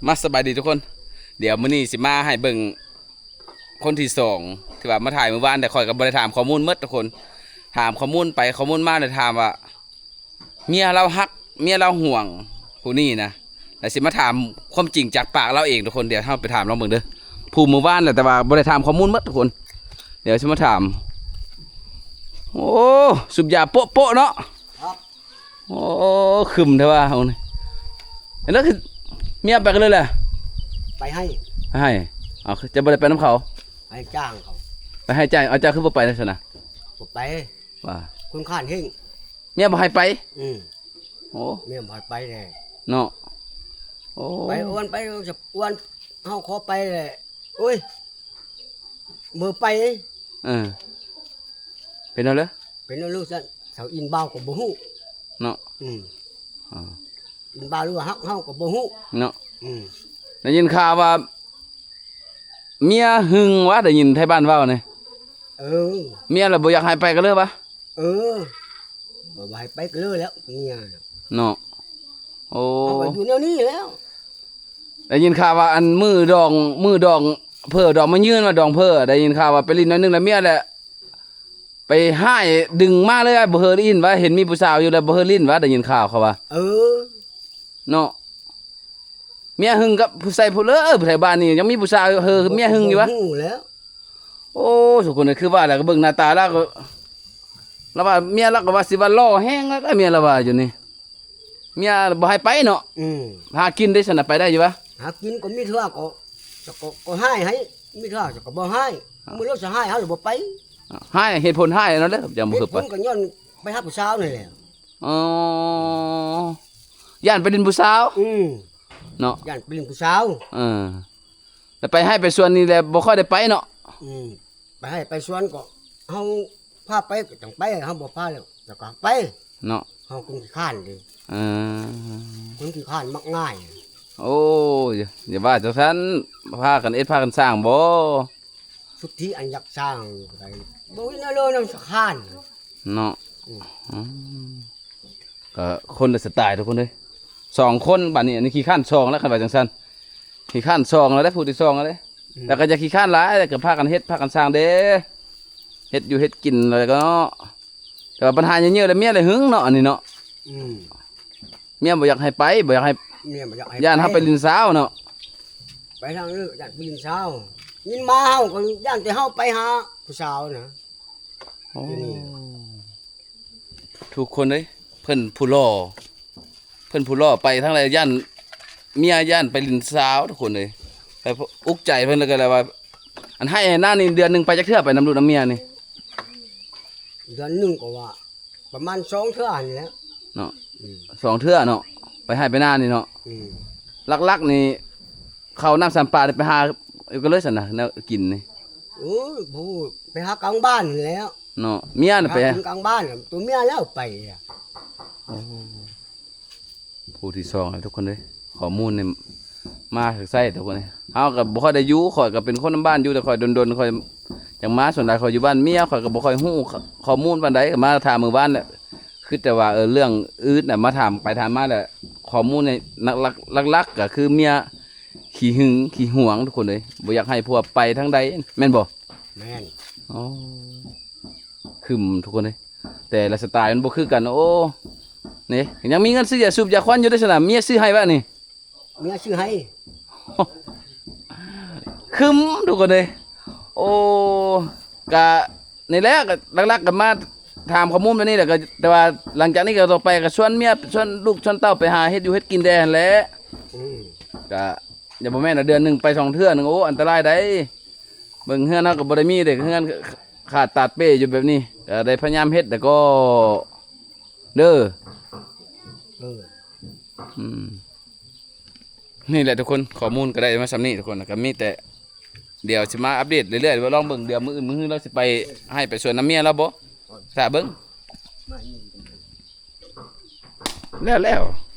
ມາ ສະບາຍດີທຸກຄົນ. ດຽວມື້ນີ້ຊິມາໃຫ້ເບິ່ງຄົນທີສອງ ທີ່ວ່າມາຖ່າຍມື້ວານ ແຕ່ຂ້ອຍກໍບໍ່ໄດ້ຖາມຂໍ້ມູນໝົດທຸກຄົນ. ຖາມຂໍ້ມູນໄປຂໍ້ມູນມາ ແລ້ວຖາມວ່າເມຍລາວຮັກ ເມຍລາວຫວງຜູ້ນີ້ນະ. ແລ້ວຊິມາຖາມຄວາມຈິງຈາກປາກລາວເອງທຸກຄົນ. ດຽວເຮົາໄປຖາມລອງເບິ່ງເດີ. ຜູ້ມື້ວານແຫຼະ ແຕ່ວ່າບໍ່ໄດ້ຖາມຂໍ້ມູນໝົດທຸກຄົນ. ດຽວຊິມາຖາມ. ໂອ້ ສູບຢາໂປະໆເນາະ. ໂອ້ ຄຶມແທ້ວ່າເຮົານີ້. ແລ້ວຄືເມຍໄປກັນເລີຍແຫຼະ? ໄປໄຮ່. ໄຮ່. ເອົາ ເຈົ້າບໍ່ໄດ້ໄປນຳເຂົາ? ໄປຈ້າງເຂົາ. ໄປໄຮ່ຈ້າງ. ເອົາ ເຈົ້າຄືບໍ່ໄປຊັ້ນນະ? ບໍ່ໄປ. ວ່າ ຄົນຄ້ານແຮງ. ເມຍບໍ່ໃຫ້ໄປ? ອືມ. ໂອ້ ເມຍບໍ່ໃຫ້ໄປແທ້ເນາະ. ໂອ້ ໄປອວນໄປ ອວນ ເຮົາຂໍໄປແຫຼະ. ໂອ້ຍ ບໍ່ໄປ. ເອີ ເປັນແນວໃດ? ເປັນແນວໃດຊັ້ນ ສາວອິນບ່າວກໍບໍ່ຮູ້ເນາະ. ອືມ. ເອີ ອິນບ່າວຫຼືວ່າຮັກເຮົາກໍບໍ່ຮູ້ເນາະ. ອືມ. ໄດ້ຍິນຂ່າວວ່າເມຍຫຶງຫວາ ໄດ້ຍິນໄທບ້ານເວົ້ານີ້. ເອີ ເມຍລະບໍ່ຢາກໃຫ້ໄປກັນເລີຍຫວາ. ເອີ ບໍ່ໃຫ້ໄປກັນເລີຍແລ້ວເມຍເນາະ. ໂອ້ ເຮົາກໍຢູ່ແນວນີ້ແລ້ວ. ໄດ້ຍິນຂ່າວວ່າ ອັນ ມື້ດອງ ມື້ດອງເພີດອກມາຍືນວ່າດອງເພີ ໄດ້ຍິນຂ່າວວ່າໄປຫຼິ້ນໜ້ອຍໜຶ່ງແລ້ວເມຍແຫຼະ ໄປຮ້າຍດຶງມາເລີຍ. ບໍ່ເຮີໄດ້ຍິນວ່າເຫັນມີຜູ້ສາວຢູ່ແລ້ວ ບໍ່ເຮີຫຼິ້ນວ່າ ໄດ້ຍິນຂ່າວເຂົາວ່າ. ເອີ ເນາະ ເມຍຫຶງກັບຜູ້ໃສ່ຜູ້ເລີ ຜູ້ໃດບ້ານນີ້ຍັງມີຜູ້ສາວເຮີເມຍຫຶງຢູ່ຫວາ. ບໍ່ຮູ້ແລ້ວ. ໂອ້ ທຸກຄົນ ຄືວ່າແຫຼະ ກໍເບິ່ງໜ້າຕາລາວກໍ ລາວວ່າເມຍລາວກໍວ່າຊິວ່າຫຼໍ່ແຮງແລ້ວ ເມຍລາວວ່າຢູ່ນີ້. ເມຍບໍ່ໃຫ້ໄປເນາະ. ອືມ. ຫາກິນເດ້ຊັ້ນນະ ໄປໄດ້ຢູ່ຫວາ? ຫາກິນກໍມີເທື່ອກໍ ກໍ ກໍຮ້າຍໃຫ້ ມີເທື່ອກໍບໍ່ຮ້າຍ. ມື້ລາວຊິຮ້າຍເຮົາລະບໍ່ໄປ. ຮ້າຍ ເຫດຜົນຮ້າຍເນາະເດີ ຈັ່ງບໍ່ຄືໄປ. ເຫດຜົນກໍຍ້ອນໄປຫາຜູ້ສາວນີ້ແຫຼະ. ອໍ ຢ້ານໄປຫຼິ້ນຜູ້ສາວ. ອືມ ເນາະ ຢ້ານໄປຫຼິ້ນຜູ້ສາວ. ເອີ ແລ້ວໄປໄຮ່ໄປສວນນີ້ແຫຼະ ບໍ່ຄ່ອຍໄດ້ໄປເນາະ. ອືມ. ໄປໄຮ່ໄປສວນກໍເຮົາພາໄປກໍຈັ່ງໄປ ເຮົາບໍ່ພາແລ້ວ ແລ້ວກໍໄປເນາະ. ເຮົາຄົນຂີ້ຄ້ານເດ້. ເອີ ຄົນຂີ້ຄ້ານມັກງ່າຍ. ໂອ້ຍ ຢ່າວ່າຈັ່ງຊັ້ນ ພາກັນເຮັດພາກັນສ້າງບໍ? ສຸດທີ່ອັນຢາກສ້າງກໍໄດ້ ບໍ່ມີແນວເລີນຳສະຄານເນາະ. ອືມ ອືມ ກໍຄົນລະສະໄຕລ໌ທຸກຄົນເອີຍ ສອງຄົນ. ບາດນີ້ອັນນີ້ຂີ້ຄ້ານຊ່ອງແລ້ວ ຄັນວ່າຈັ່ງຊັ້ນ ຂີ້ຄ້ານຊ່ອງແລ້ວເດ້ ຜູ້ທີ່ຊ່ອງແລ້ວເດ້. ອືມ ແລ້ວກໍຢ່າຂີ້ຄ້ານຫຼາຍ ແລ້ວກໍພາກັນເຮັດພາກັນສ້າງເດ້ ເຮັດຢູ່ເຮັດກິນແລ້ວກໍເນາະ. ແຕ່ວ່າບັນຫາເຍີະໆແລ້ວເມຍແຫຼະຫຶງເນາະ ອັນນີ້ເນາະ. ອືມ ເມຍບໍ່ຢາກໃຫ້ໄປ ບໍ່ຢາກໃຫ້ ເມຍບໍ່ຢາກໃຫ້ ຢ້ານເຮົາໄປ ໄປຫຼິ້ນສາວເນາະ. ໄປທາງເລີກ ຢ້ານໄປຫຼິ້ນສາວ ຍິນມາເຮົາກໍຢ້ານແຕ່ເຮົາໄປຫາຜູ້ສາວນະ. ໂອ້ ທີ່ນີ້ ທຸກຄົນເອີຍ ເພິ່ນຜູ້ຫຼໍ່ ເພິ່ນຜູ້ຫຼໍ່ໄປທາງໃດຢ້ານເມຍຢ້ານໄປຫຼິ້ນສາວທຸກຄົນເອີຍ. ແລ້ວອຸກໃຈເພິ່ນ ແລ້ວກໍເລີຍວ່າ ອັນໄຮ່ນານີ້ເດືອນໜຶ່ງໄປຈັກເທື່ອ ໄປນຳລູກນຳເມຍນີ້? ເດືອນໜຶ່ງກໍວ່າປະມານສອງເທື່ອຫັ້ນແຫຼະເນາະ. ອືມ ສອງເທື່ອເນາະ ໄປໄຮ່ໄປນານີ້ເນາະ. ອືມ ຫຼັກໆນີ້ ເຂົ້ານ້ຳສຳປາໄດ້ໄປຫາຢູ່ກັນເລີຍຊັ້ນນະ ແນວກິນນີ້. ໂອ້ຍ ຜູ້ໄປຫາກາງບ້ານຫັ້ນແຫຼະເນາະ. ເມຍນະໄປຫາກິນກາງບ້ານ ຕົວເມຍແລ້ວໄປ. ໂອ້ ຜູ້ທີ່ສອງແລ້ວທຸກຄົນເອີຍ ຂໍ້ມູນນີ້ມາໃຊ້ທຸກຄົນເອີຍ. ເຮົາກໍບໍ່ຄ່ອຍໄດ້ຢູ່ ຂ້ອຍກໍເປັນຄົນນຳບ້ານຢູ່ ແຕ່ຂ້ອຍດົນໆ ຂ້ອຍຈັ່ງມາ. ສ່ວນຫຼາຍຂ້ອຍຢູ່ບ້ານເມຍ ຂ້ອຍກໍບໍ່ຄ່ອຍຮູ້ຂໍ້ມູນປານໃດ ກໍມາຖາມມື້ວານແຫຼະ. ຄິດແຕ່ວ່າ ເອີ ເລື່ອງອື່ນນະ ມາຖາມໄປຖາມມາແຫຼະ. ຂໍ້ມູນນີ້ຫຼັກໆ ຫຼັກໆກໍຄືເມຍຂີ້ຫຶງຂີ້ຫວງທຸກຄົນເອີຍ ບໍ່ຢາກໃຫ້ຜົວໄປທາງໃດ ແມ່ນບໍ່? ແມ່ນ. ໂອ້ ຄຶມທຸກຄົນເອີຍ ແຕ່ລະສະໄຕລ໌ມັນບໍ່ຄືກັນ. ໂອ້ ນີ້ຍັງມີເງິນຊື້ຢາສູບຢາຄວັນຢູ່ເດ້ຊັ້ນນະ ເມຍຊື້ໃຫ້ວະນີ້. ເມຍຊື້ໃຫ້ ຄຶມທຸກຄົນເອີຍ. ໂອ້ ກະນີ້ແຫຼະ ກະຫຼັກໆກໍມາຖາມຂໍ້ມູນແບບນີ້ແຫຼະ. ກໍແຕ່ວ່າຫຼັງຈາກນີ້ກໍຕໍ່ໄປກໍຊວນເມຍ ຊວນລູກຊວນເຕົ້າໄປຫາເຮັດຢູ່ເຮັດກິນແດ່ຫັ້ນແຫຼະ. ອືມ ກະຢ່າ ບໍ່ແມ່ນວ່າເດືອນໜຶ່ງໄປສອງເທື່ອໜຶ່ງ ໂອ້ ອັນຕະລາຍໃດ. ເບິ່ງເຮືອນເຮົາກໍບໍ່ໄດ້ມີເດ້ ເຮືອນຂາດຕາດເປ້ຢູ່ແບບນີ້ ກໍໄດ້ພະຍາຍາມເຮັດແລ້ວກໍເດີ. ເອີ ອືມ ນີ້ແຫຼະທຸກຄົນ ຂໍ້ມູນກໍໄດ້ມາສ່ຳນີ້ທຸກຄົນ. ກໍມີແຕ່ ດຽວຊິມາອັບເດດເລື້ອຍໆ ວ່າລອງເບິ່ງ ດຽວມື້ອື່ນມື້ຮືລາວຊິໄປໄຮ່ໄປສວນນຳເມຍລາວບໍ່ ຖ້າເບິ່ງ. ແລ້ວໆ